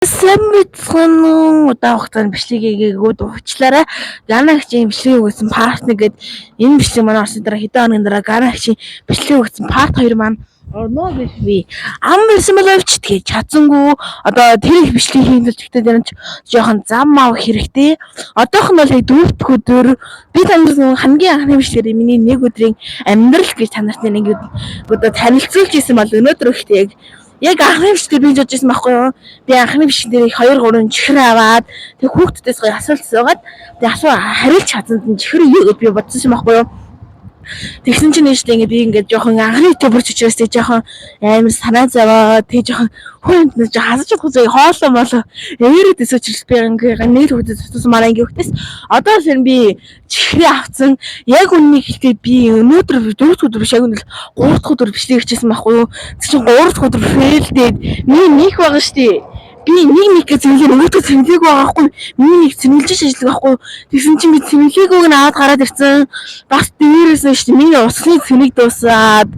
Сайн байцгаана уу? Удаан хугацаанд бичлэг хийгээгүй уучлаарай. Гана агчийн бичлэг өгсөн part 1 гээд энэ бичлэг манай орсны дараа хэдэн хоногийн дараа Гана агчийн бичлэг өгсөн part 2 маань орно гэж би ам ирсэн боловч тэгээ чадсангүй. Одоо тэр их бичлэг хийн тулд гэхдээ тэр нь ч жоохон зам мав хэрэгтэй. Одоох нь бол яг дөрөв дэх өдөр би танаас нөгөө хамгийн анхны бичлэгээр миний нэг өдрийн амьдрал гэж та нарт нэг одоо танилцуулж исэн бол өнөөдөр ихтэй яг анхны бичлэгээр би жож исэн байхгүй юу? Би анхны бичлэг дээр 2 3 чихэр аваад тэг хүүхдүүдээс гоё асуулт асуугаад тэг асуу хариулж чадсанд нь чихэр юу гэж би бодсон юм байхгүй юу? Тэгсэн чинь нэштэй ингээд би ингээд жоохон анхны YouTuber ч учраас тэг жоохон амар санаа зовоо тэг жоохон хүн юмд жоохон хасаж чадахгүй зөө хоолоо молоо эрээд эсэ учраас би ингээд нэг хүүхдэд цуцсан манай ангийн хүүхдээс одоо л юм би чихрээ авцсан яг үннийг хэлэхдээ би өнөөдөр дөрөв дэх өдөр биш яг үнэл гурав дахь өдөр бичлэг хийчихсэн байхгүй юу? Тэг чинь гурав дахь өдөр фейлдээд миний нэг байгаа штий. Би нэг нэг гэж зэмлээ нөгөөдөө зэмлээгүй байгаа байхгүй миний нэг зэмлэж ажилладаг байхгүй тэгсэн чинь би зэмлээгүйг нь аваад гараад ирсэн бас дээрээс нь штий миний усны цэник дуусаад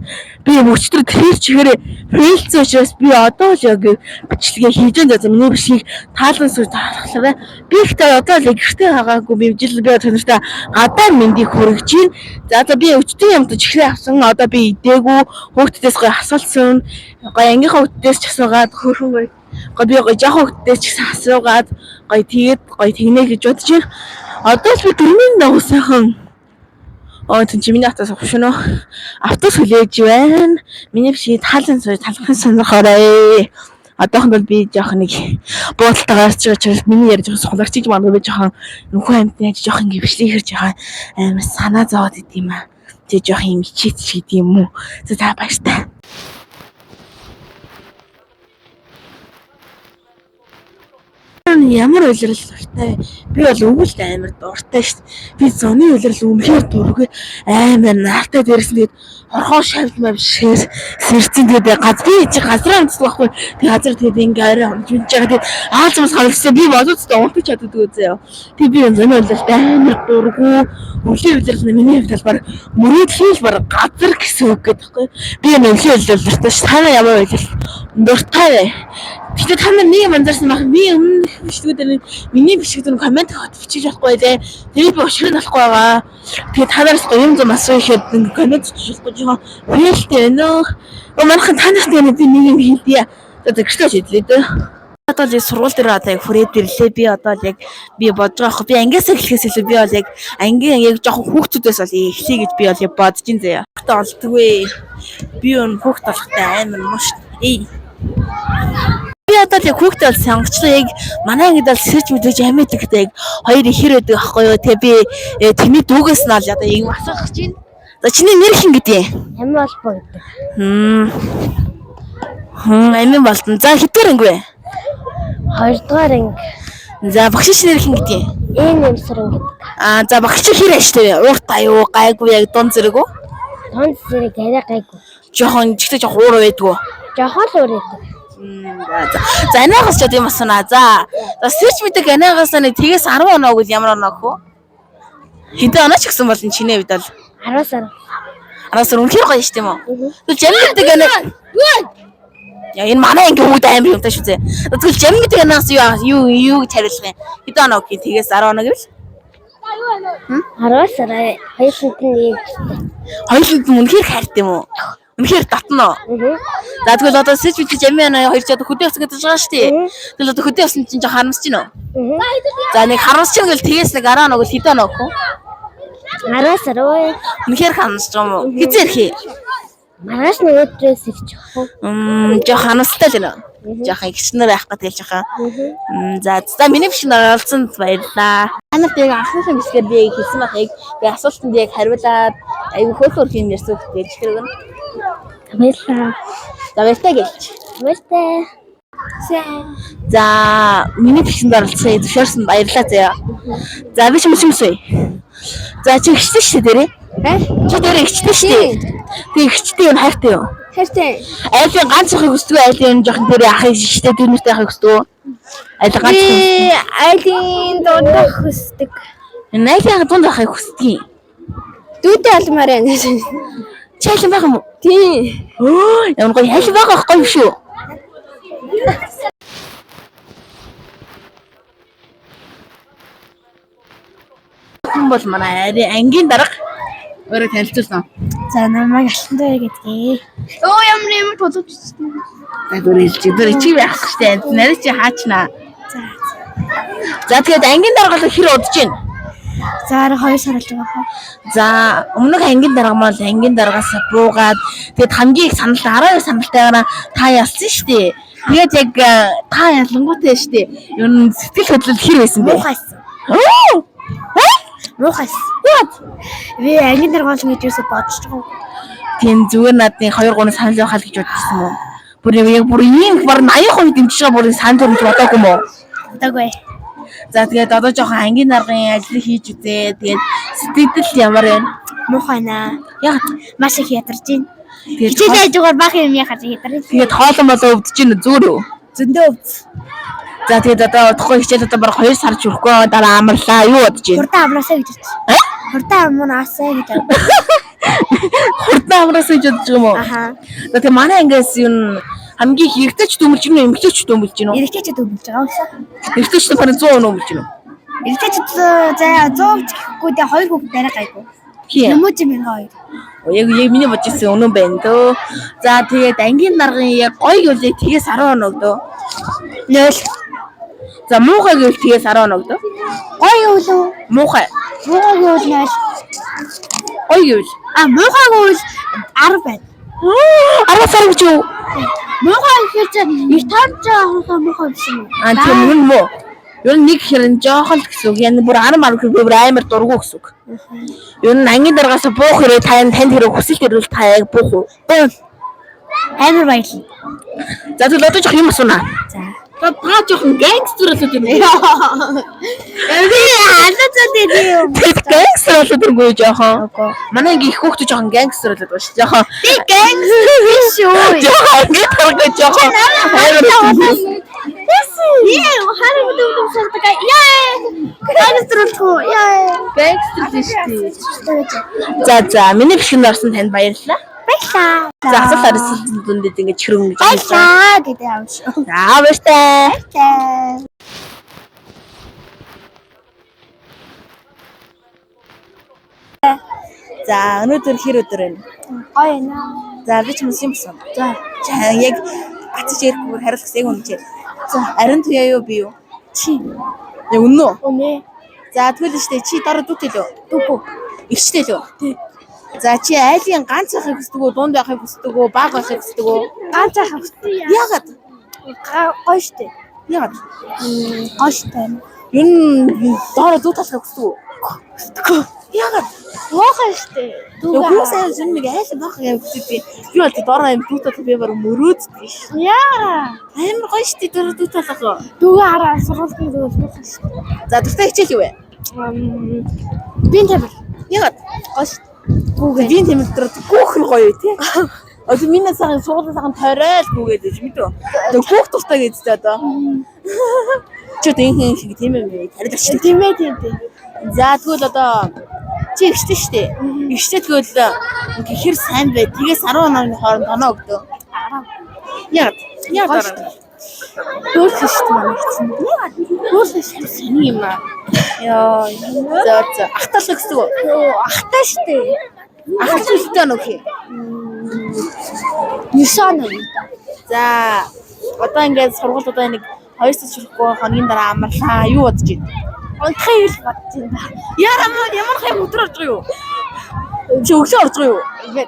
би өчтөр тэр чигээр фейлдсэн учраас би одоо л яг бичлэгээ хийж байгаа за миний бичлэгийг таалан сууж таалахлаа би ихтэй одоо л яг гэртээ хаагаагүй би жил би та нартай гадаа мэндийг хүргэж байна за за би өчтөрийн юмд чихрээ авсан одоо би идээгүй хүүхдүүдээс гоё асуулсан гоё ангийнхаа хүүхдүүдээс ч асуугаад хөөрхөн гоё гоё би гоё жоохон хүүхдүүдээс ч гэсэн асуугаад гоё тэгээд гоё тэгнэ гэж бодож байна. Одоо л би дөрмийн дагуу сайхан Оо тийм чи миний автобус авах шөнө. Автобус хүлээж байна. Миний бичлэгийг таалан сууж талхын сонирхоорой. Одоохонд бол би жоох нэг буудалтай гарч байгаа учраас миний ярьж байгаа суларч гэж магадгүй би жоохон нөхөн амьтны яаж жоох ингэ бичлэг хэрж байгаа амар санаа зовоод идэм юм аа. Тэг жоох юм ичээч гэдэг юм уу. За за баяртай. Ямар улирал дуртай вэ? Би бол өвөлд амар дуртай шүү дээ. Би зуны улирал үнэхээр дургүй амар нартай дээрээс нь тэгээд хорхоо шавд мав шээр сэрцэн тэгээд газ би чи газраа унтдаг байхгүй. Тэгээд газар тэгээд ингээ орой унж унж байгаа. Тэгээд аалзмас харагдсан. Би бодоцтой унтаж чаддаггүй заяа. Тэгээд би зуны улиралд амар дургүй. Өвлийн улирал нь миний хувьд бол баг мөрөөдлийн л баг газар гэсэн үг гэдэг байхгүй. Би энэ өвлийн улирал дуртай шүү. Та нар ямар улирал дуртай вэ? Гэхдээ та нар нэг юм анзаарсан байх. Би өмнөх бичлэгүүдээр миний бичлэгүүд нь комент хот бичиж болохгүй лээ. Тэгээд би өшгөр нь болохгүй байгаа. Тэгээд та нараас гоё юм зам асуу ихэд ингээ комент бичиж болохгүй жоохон фейлтэй байна өө. Өө манайхан та нарт нэг би нэг юм хэлье. За за гэртээ шийдлээ дээ. Одоо л сургууль дээр одоо яг хүрээд ирлээ. Би одоо л яг би бодож байгаа хгүй. Би ангиас эхлэхээс илүү би бол яг ангийн яг жоохон хүүхдүүдээс бол эхлэе гэж би бол яг бодож ин заяа. Хүүхдээ олдгүй. Би өн хүүхд болохтой амар муу шүү. Эй. Би одоо л яг хүүхдээ бол сонгочлоо яг манай ангид бол сэрж мэдээж амьд гэдэг яг хоёр ихэр байдаг аахгүй юу. Тэгээ би тэрний дүүгээс нь л одоо юм асуух гэж байна. За чиний нэр хэн гэдэг юм? Амин холбоо гэдэг. Хм. Амин болдон. За хэдгээр анги вэ? Хоёрдугаар анги. За багш нэр хэн гэдэг юм? Энэ нэмсрэн гэдэг. Аа за багш хэр аштай вэ? Уурт аюу, гайгүй яг дунд зэрэг үү? Дунд зэрэг арай гайгүй. Жохон жигтэй жохон уур байдгүй. Жохон л өөр байдаг. За за. За анаагаас ч одоо юм асууна. За. За сэрч мэдэг анаагаас нэг тэгээс 10 оноо гэвэл ямар оноо гэх вэ? Хэдэн оноо ч гэсэн болно чиний хувьд бол. 10 сар. Араас үнэхээр гоё шүү дээ юм уу? Тэгвэл жам гэдэг анаа Яа энэ манай ангийн хүмүүс амар юмтай шүү зэ. Тэгвэл жам гэдэг анаас юу юу юу гэж хариулах юм? Хэдэн оноо гэх юм? Тэгээс 10 оноо гэвэл 10 сар хоёуланд нь ийм хэрэгтэй. хоёуланд нь үнэхээр хайртай юм уу? Үнэхээр татна уу? Аа. За тэгвэл одоо сэж битэж амийн анаа хоёр ч одоо хөдөө явсан гэж байгаа шүү дээ. Тэгвэл одоо хөдөө явсан чинь жоо харамсаж байна уу? За нэг харамсаж байна гэвэл тэгээс нэг 10 оноо гэвэл хэдэн оноо гэх вэ? 10 сар өө. Үнэхээр харамсаж байгаа юм уу? Хизээ ирэх юм? Маргааш нөгөөдрөөс ирж явах. Жоо харамсалтай л байна. Жохон эгчнэр байх гэдэг л жохон. За за миний биш оролцсонд баярлалаа. Та нарт яг анхныхаа бичлэгээр би яг хэлсэн байх яг би асуултанд яг хариулаад айгүй хөөх хөрх юм ярьсан хөлтэй чихэр өгнө. Баярлалаа. За баяртай гэлч. Баяртай. Сайн. За миний бичлэгэнд оролцохыг зөвшөөрсөн баярлалаа заяа. За би ч юм юм. За чи ихчтэй шүү дээ дээрээ. Чи дээрээ ихчтэй шүү дээ. Тэг ихчтэй юм хайртай юу? Хайртай. Айлын ганц ахыг хүсдэг үү? Айлын юм жоохон дээрээ ахыг шигтэй дүүнэртэй ахыг хүсдэг үү? Айлын ганц Би айлын дундах хүсдэг. Энэ айлын дунд ахыг хүсдэг юм. Дүүдээ алмаар байна. Чи айлын байх юм уу? Тийм. Өө ямар гоё айлын байгаа байхгүй юу шүү? Хүн бол манай ангийн дарга өөрөө танилцуулна. За, намайг Алтантай гэдгээ. Өө, ямар юм тулж ирсэн. За, гөр хэлж. Гөр чи байх штэ. Нарийн чи хаачнаа. За. За, тэгээд ангийн дарга бол хэр удаж байна? За, 2 сар болж байгаа хаа. За, өмнөх ангийн дарга маань ангийн даргаас буугаад тэгээд хамгийн их санал 12 саналтайгаар та ялсан штэ. Тэгээд яг та ялангуйтай штэ. Ер нь сэтгэл хөдлөл хэр байсан бэ? Муухайсан. Оо! Муухайсан. Яа. Би ангийн дарга болно гэж юусоо бодож байгаа. Тийм, зүгээр надын 2 3 санал явахал гэж бодчихсон юм уу? Бүр яг бүр ийм бар 80% дэмжиж байгаа бүр санал төрөж бодоогүй юм уу? Бодоогүй. За, тэгээд одоо жоохон ангийн даргын ажлыг хийж үзээ. Тэгээд сэтгэл ямар байна? Муухай наа. Яг Маш их ядарч байна. тэгээд Хичээлээ хажуугаар бага юм яхаж ядарч. Тэгээд хоолон болоо өвдөж гин зүгээр үү? Зөндөө өвд. За, тэгээд одоо удахгүй хичээл одоо баг 2 сар ч хүрэхгүй дараа амарлаа. Юу бодож байна? Хурдан амраасаа гэж бодож. Хурдан амраасаа гэж бодож. Хурдан амраасаа гэж бодож байгаа юм уу? Аха. За, тэгээд манай ангиас юу хамгийн их эрэгтэйч дүмэлж гин үү, эмэгтэйч дүмэлж гин үү? Эрэгтэйчүүд өвдөж байгаа юм. Эрэгтэйч нь 100% өмлөж гин үү? Эрэгтэйчүүд за 100 гэхгүй дээ, хоёр хүүхэд арай гайгүй. Тийм. Хүмүүж 1002. Яг яг миний бодож ирсэн үнэн байна дөө. За, тэгээд ангийн даргын яг гоё гэвэл яг тгээс 10 оног дөө. 0. За, муухай гэвэл тгээс 10 оног дөө. Гоё юу лөө? Муухай. Муухай гэвэл 0. Гоё гэвэл А, муухай гэвэл 10 байна. 10 сар гэж юу? Муухай гэхээр чи их таарч байгаа муухай биш юм уу? А, тийм үнэн мүү? Ер нь нэг хэрэн жоохон л гэсэн үг. Яг бүр 10 10 гэхээр бүр амар дургу гэсэн үг. Ер нь ангийн даргаас буух хэрэг тань танд хэрэг хүсэлт ирвэл та яг буух уу? Буу. Амар баярлалаа. За, тэгвэл одоо жоох юм асууна. За. Та жоохон гангстер болоод ирнэ. Би алаа зөө юм. Тэгээд гангстер болоод ирэнгүү жоохон. Үгүй. Манай ангийн их хүүхдүүд жоохон гангстер болоод байгаа шүү. Жоохон Би гангстер биш шүү. жоохон ангийн дарга жоохон амар. Яа, харин бүдүү шатдаг. Яа. Гангстер болчих. Яа. Гангстер л шүү дээ. За за, миний бичлэгэнд орсон танд баярлалаа. Баярлалаа. За, асуулт хариулсан дүндээ ингэж хөрөнгө гэж. Баярлалаа гэдэг юм шүү. За, баяртай. Баярлалаа. За, өнөөдөр хэр өдөр вэ? Гоё нэ. За, би ч юм юм болсон. За. За, яг гацж ярихгүй хариулах гэсэн яг үнэ. За, ариун туяа юу би юу? Чи. Яг үнэн үү? Үнэ. За, тэгвэл штэ чи дараа дүүтэй лөө? Дүүгүй. Эгчтэй лөө? Тий. За, чи айлын ганц байхыг хүсдэг үү, дунд байхыг хүсдэг үү, баг байхыг хүсдэг үү? Ганц ахах хүсдэг. Яагаад? Гоё штэ. Яагаад? Гоё штэ. Ер нь доороо дүү талахыг хүсдэг үү? Хүсдэггүй. Яагаад? Муухай штэ. Дүү хүмүүс айл ер нь нэг айл байх юм хүсдэг. Би бол доороо юм дүү талах би баг мөрөөддөг ш. Яа. Амар гоё штэ доороо дүү талах. Дүүгээ хараа сургуульд зүгээр муухай штэ. За, дуртай хичээл юу вэ? Бие тамир. Яагаад? Гоё штэ. Гүүгээ. Биеийн тэмдэг дээр гүүх нь гоё тий. Одоо миний сайхан сургуулийн сайхан тойрол гүгээд байж мэдв. Одоо гүүх дуртай гэдэгтэй одоо. Чи одоо энэ шиг тийм юм бэ? Тариад очтой. Тийм ээ, тийм тийм. За, тэгвэл одоо чи эгчтэй штэ. Эгчтэй тэгвэл хэр сайн бай. Тэгээс 10 оны хооронд оноо өгдөө. 10. Яг. Яг Гоё дараа. Хөөрхөн штэ манай хэцэн. Хөөрхөн штэ. Сони юм аа. Йоо. За за. Ахталах гэсэн үг. Йоо, ахтай штэ. Ахтал үлдээ оноо гэх юм. 9 оноо. За, одоо ингээд сургууль одоо нэг 2 сар ширэхгүй хоногийн дараа амарлаа. Юу бодож байна? Унтахыг л бодож байна. Яар ямар хэм өдөр орж байгаа юу? Чи өглөө орж байгаа юу?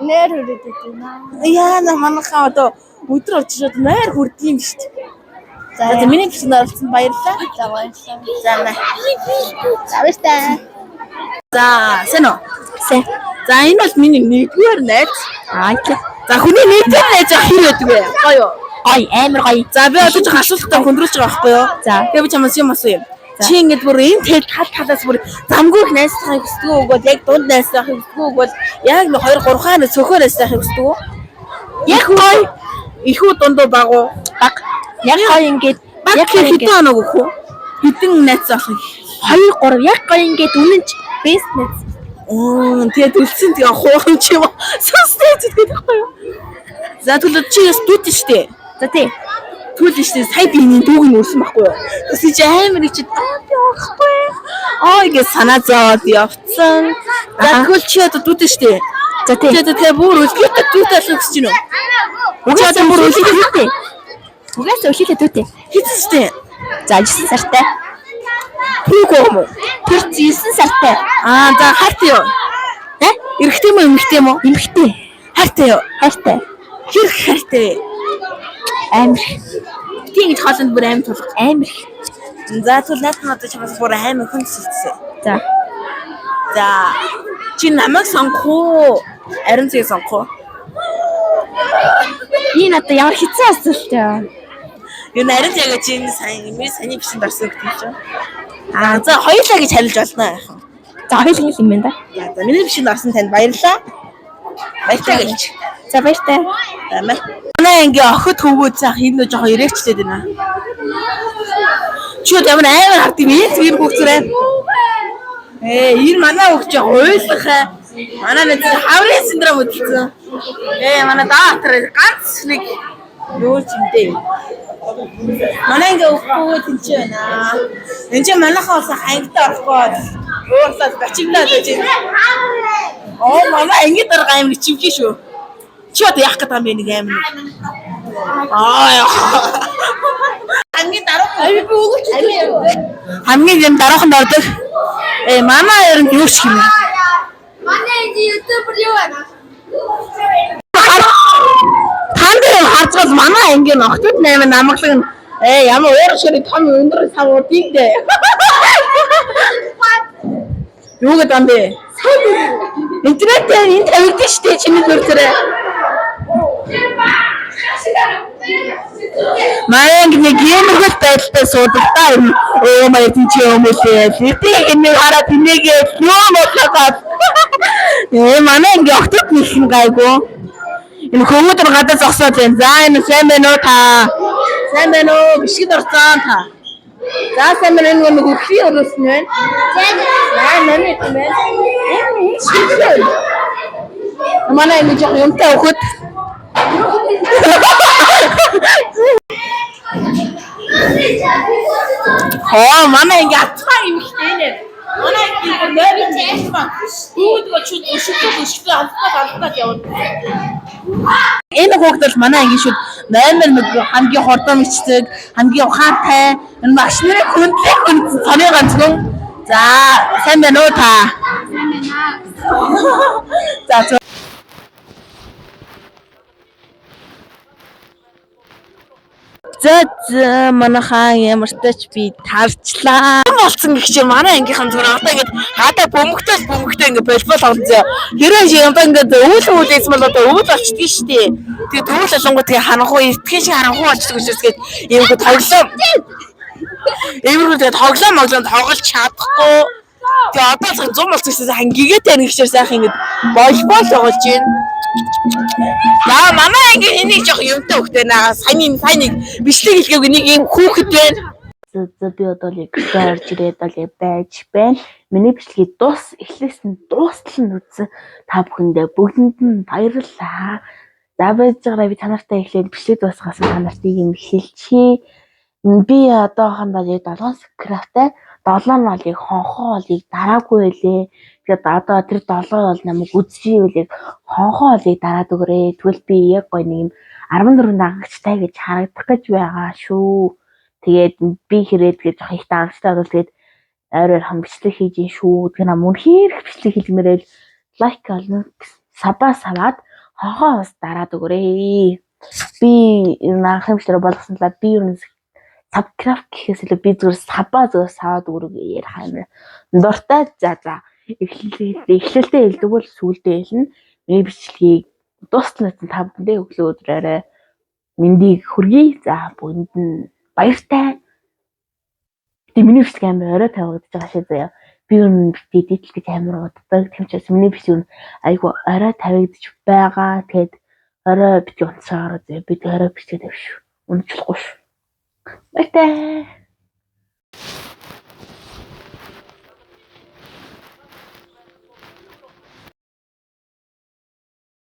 Нэр хүрээд байна. Яа, на манайхаа одоо өдөр орж шууд нойр хүрдэг юм шүү дээ. За, За, миний бичлэгэнд оролцсонд баярлалаа. За, баярлалаа. За, на. За, баяртай. За, сайн уу? Сайн. За, энэ бол миний нэгдүгээр найз. Аа, тий. За, хүний нэгдүгээр найз яг хэр байдаг вэ? Гоё юу? Гоё, амар гоё. За, би одоо жоохон асуултаа хөндрүүлж байгаа байхгүй юу? За. Тэгээ би чамаас юм асууя. Чи ингээд бүр энэ тэл тал талаас бүр замгүй их найзлахыг хүсдэг үү? Үгүй яг дунд найзлахыг хүсдэг үү? Үгүй яг нэг 2 3 хаа цөхөө найзлахыг хүсдэг үү? Яг гоё. Их үү, дунд уу, баг уу? Баг. Яг гоё ингээд Баг яг гэхээр ингээд хэдэн оног өгөх үү? Хэдэн найз болох? 2 3 яг гоё ингээд үнэнч best найз. Тэгээд үлдсэн тэгээ хуурам чи юм. Сонстой зүтгэдэг байхгүй юу? За, тэгвэл чи яс дүүт штэ. За, тий. Тэгвэл штэ сая би энэ дүүг нь өрсөн байхгүй юу? Тэгсэн чи амар их чи аа би орохгүй. Ой гэж санаа зовоод явцсан. За тэгвэл чи одоо дүүтэй штэ. За тий. Чи одоо тэгээ бүр үлгээтэй дүүтэй болох гэж байна уу? Угаасаа бүр үлээтэй дүүтэй. Угаасаа үлээтэй дүүтэй. Хэзээ штэ. За 9 сартай. Түүх юм уу? Тэр 9 сартай. Аа за хайртай юу? Э? Эрэгтэй юм уу эмэгтэй юм уу? Эмэгтэй. Хайртай юу? Хайртай. Хэр хайртай вэ? Амар. Тийм гэж хоолнд бүр аим тулах. Амар. За тэгвэл найз нь одоо чамаас бүр аим хүн төсөлтсөн. За. За чи намайг сонгох уу? Ариун цэгийг сонгох уу? Энэ одоо ямар хэцүү асуулт вэ? Юу н ариун цэгээ чи энэ сайн миний саний бичинд орсон гэдэг юм чинь. Аа за хоёулаа гэж харилж болно яах вэ? За хоёулын юм байна да. За за миний бичинд орсон танд баярлалаа. Баяртай гэж. За баяртай. За мэ. Манай ангийн охид хөвгүүд заах энэ нөө жоохон ирээчлээд байна. Чи одоо ямар амар хард юм энэ зүгээр хүүхдэрээ. Ээ энэ манай хүүхд жоохон уйлах. Манай нэг хаврын синдром хөдөлсөн. Ээ манай даатар ганц нэг юу ч юм дээ. Манай ангийн хөвгүүд тэнцээ байна. Энд чинь манайхаа болсон хангалттай орохгүй уурлаад бачимдаад байж байна. Оо манай ангийн дарга амар чимхий шүү. Чи одоо яах гээд байгаа юм бэ нэг амар. Аа яа. Хамгийн даруухан. Би өгөөч. Хамгийн юм дарууханд ордог. Э манай ер нь юу ч юм. Манай энэ ютубер юу байна? Танд юм харцгал манай ангийн охтууд 8 намглаг нь э ямар өөр ширээ том өндөр сав удыг дээ. Юу гэдэг юм бэ? Интернет дээр энэ тавигдсан шүү дээ чиний зүрхээрээ. Манай анги нэг иймэрхүү байдалтай суудаг та юм. Өө маяг тийм чи юм үлээ. Литийг нэг хараад тэнийгээ юу бодлоо. Ээ манай анги октод нэг юм гайгүй. Энэ хүмүүд нь гадаа зогсоод байна. За энэ сайн байна уу та? Сайн байна уу? Бишгэд орцсон та. За сайн байна энэ нэг өхлийн өрөөс нь байна. За намын юм байна. Энэ энэ шиглээ. Манай анги жоох юмтай өхөд. Хоо манай анги атгаа юм ихтэй нэ. Манай анги нойрон цайшмаа. Үүдг очиж өшөгтөө өшөгтөө алдаад алдаад явна. Энэ хүүхд бол манай ангийн шүд номер 1 хамгийн хурдан бичдэг, хамгийн ухаантай, энэ багш нарын хүндлэх хүн цоны ганцхан. За, сайн байна уу та? Сайн байна. За за. За за манайхаа ямартай ч би тарчлаа. Юм болцсон гэх чинь манай ангийнхан зүгээр одоо ингэж гадаа бөмбөгтэй л бөмбөгтэй ингэ болбол авсан зөө. Хэрэг шиг одоо ингэ өвөл өвөл байсан бол одоо өвөл болчдгийг шүү дээ. Тэгээд өвөл болонгоо тэгээ харанхуу эртхэн шиг харанхуу болчдөг учраас гээд иймэрхүү тоглоом. Иймэрхүү тэгээд тоглоом моглоом тоглож чадахгүй. Тэгээ одоо л 100 болцсон гэсэн хангигээ тань гэх чинь сайхан ингэ болбол тоглож байна. За манай анги энийг жоох юмтай хөхтэй наа саяны саяны бичлэг хэлгээгүй нэг юм хүүхэд байна. За за би одоо л гэртээ орж ирээд бол яг байж байна. Миний бичлэгийг дуус эхлээс нь дуустал нь үзсэн та бүхэндээ бүгдэнд нь баярлалаа. За байж байгаараа би та нартай эхлээд бичлэг дуусгаас та нарт юм хэлчихье. Би одоохондоо яг 7 скраптай 7 нь бол яг хонхоо бол яг дараагүй байлээ. Тэгээд одоо тэр 7 бол намайг үзчихвэл яг хонхоо бол яг дараад өгөөрэй. Тэгвэл би яг гоё нэг юм 14 дагагчтай гэж харагдах гэж байгаа шүү. Тэгээд би хэрэг тэгээд жоох их дагагчтай бол тэгээд ойр ойрхон бичлэг хийж ин шүү. Тэгэхээр нам үнэхээр их бичлэг хийлмээрэл лайк болон сабаа саваад хонхоо бас дараад өгөөрэй. Би энэ анхны бичлэгээр болгосон талаар би ер нь subscribe гэхээс илүү би зүгээр сабаа зүгээр саваад өгөөрэй ярих амар дуртай. За за эхлэлдээ хэлдэг бол сүүлдээ хэлнэ. Миний бичлэгийг дуустал нь та бүхэндээ өглөө өдрөөрэй. Мэндийг хүргэе. За бүгдэнд нь баяртай. Гэтэ миний бичлэг амар орой тавигдаж байгаа шээ заяа. Би ер нь битгий дийтэл гэж амар уддаг. Тийм учраас миний бичлэг нь айгүй орой тавигдаж байгаа. Тэгээд орой битгий унтсаар заяа. Би тэг орой бичлэг тавьш. Унтчихгүй шүү. Баяртай.